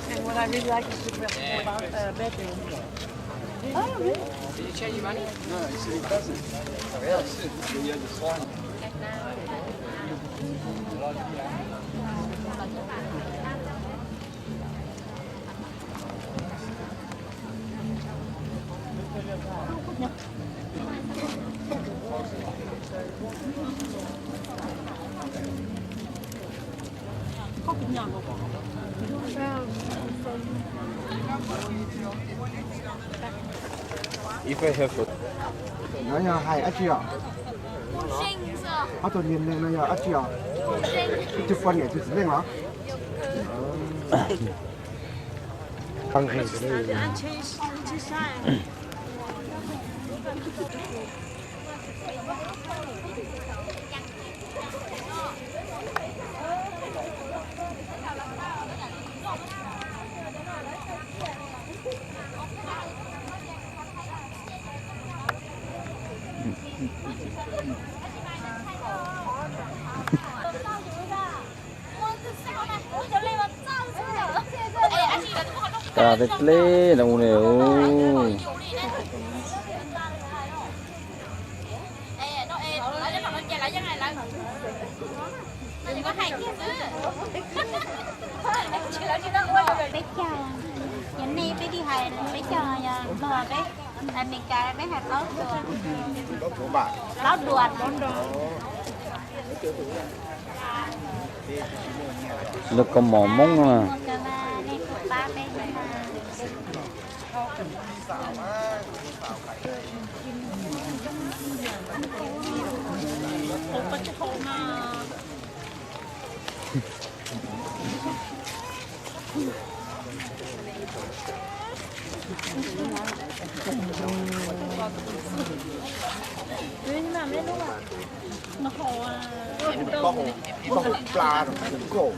And what I really like is the uh, bedroom. Oh, really? Did you change your money? No, it's, it doesn't. Really? It's just fine. If I have a... No yog hais dab tsi os? Ob tug niag neeg no yog dab tsi os? Ib tug poj niam tus txiv neej los? Tas dleb dleb no ua li. Peb caug, yog nej peb li hais peb caug yog nplog peb, Amelikas peb hais plaub duas, plaub duas. Lawv kaus mom Hmoob no. Ib tug pla, ib tug nkauj,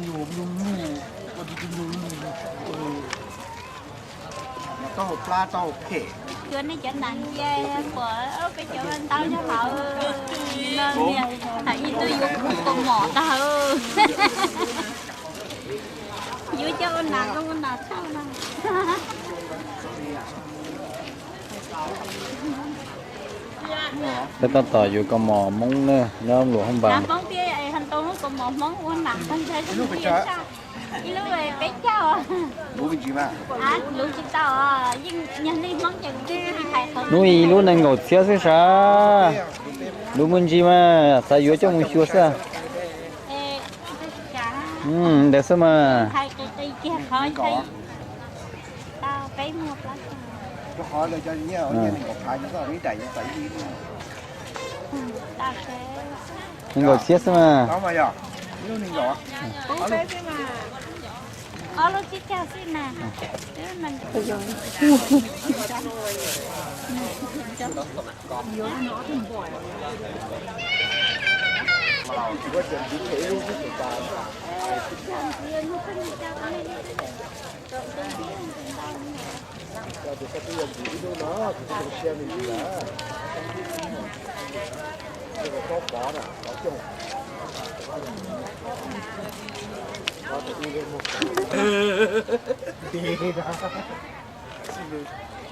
nyuj nyuj nyuj, nyuj nyuj, taub hau plab taub hau phem. Cua nej cov nas ntsia puas, peb cov ntau nyob hauv no, hais ib tug yuav kaus mom tag. Yuav coj ua nas koj ua nas tag no. Peb tab tom yuav kaus mom Hmoob na nyob Luam Hoob Npas. Hmoob thiab, ntau lub kaus mom Hmoob ua nas tag ntshai. Ib lub peb caug. Luv tsis tau, yeej yog nej Hmoob ces twb hais qhov. Hnub ib lub nees nkaum txhiab xwb sav. Luv me ntsis mas xav yuav coj mus xyuas xwb. Ntawd xwb mas. Nees nkaum txhiab xwb mas. Ob lub tsib caug xwb na.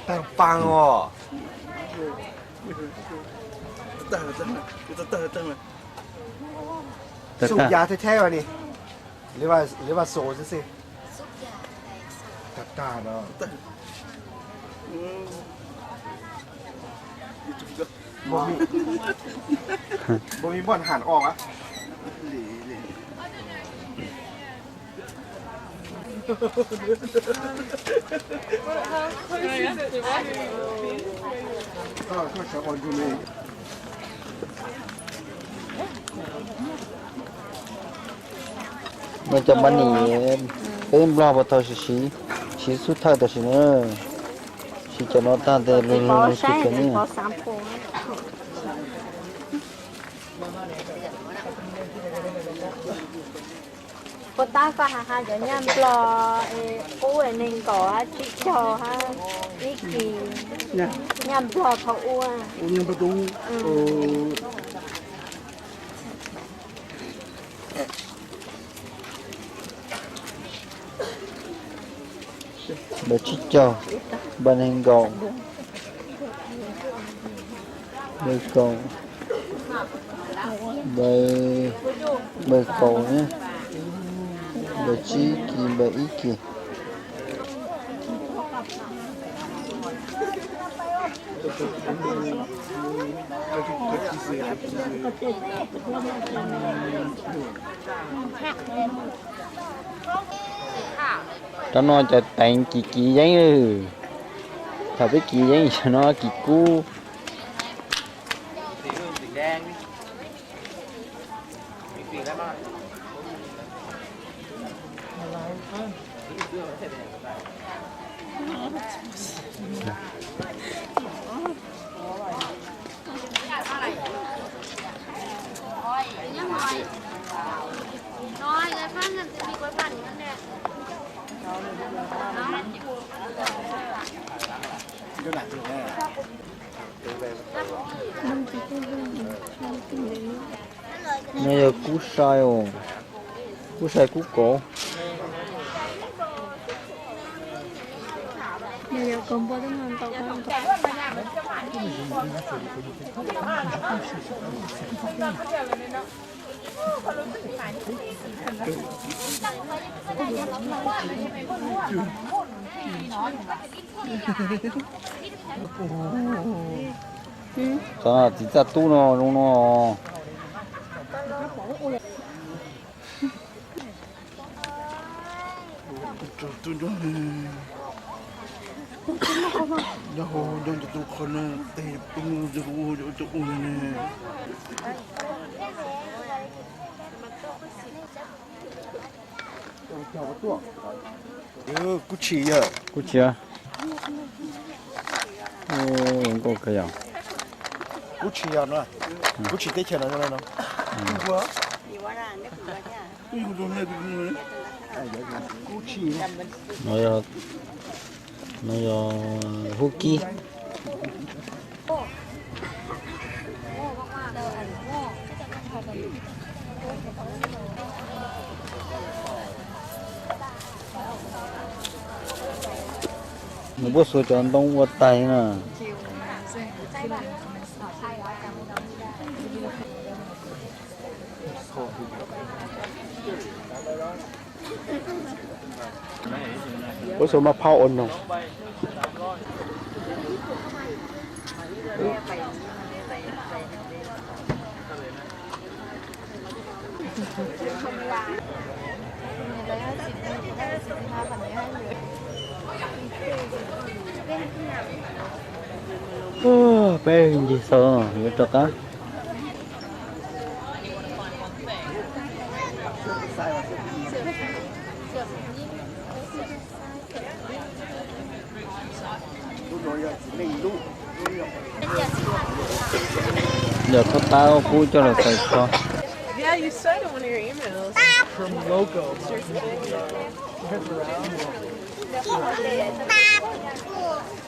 Tag paa os. Xub yav thiab thiab ni, lưới vào sổ xwb xwb. Tag tag no. Npua mim npoj han os a. No cov npab nim peb Nplog puag thaum siv, siv xub thawj tam sim no, siv cov no tag tes lug lug lug tsis cov ne. Puas tab koj has has cov nyaj Nplog qub nees nkaum hab tsib caug hab ib kis, nyaj Nplog thaum ub. Npaws tsib caug, npaws nees nkaum, npaws kaum, npaws kaum, npaws tsib kis, npaws ib kis. Rau no cov teev kis kiv yeeb, thaum peb kiv yeeb no kis kub. No yog kub sai os, kub sai kub kauv. Txiv txaj tub no zoo no. Kub tshis yog, kub tshis yog no, kub tshis teb chaws no. No yog hub kib. Nws puab xuas cov ntoo ua tais na. Puab xuas maj phauj ua noog. Peb ncig xaus yuav rov qab. Yog thaj pab kub coj los xaws kho.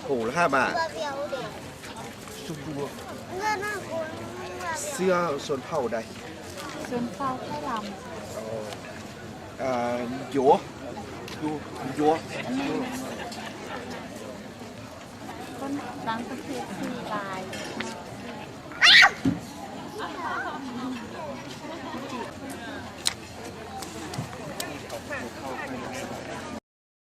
Hum lab mas. Xwb xuas phauj dais. Ncuav, ncuav.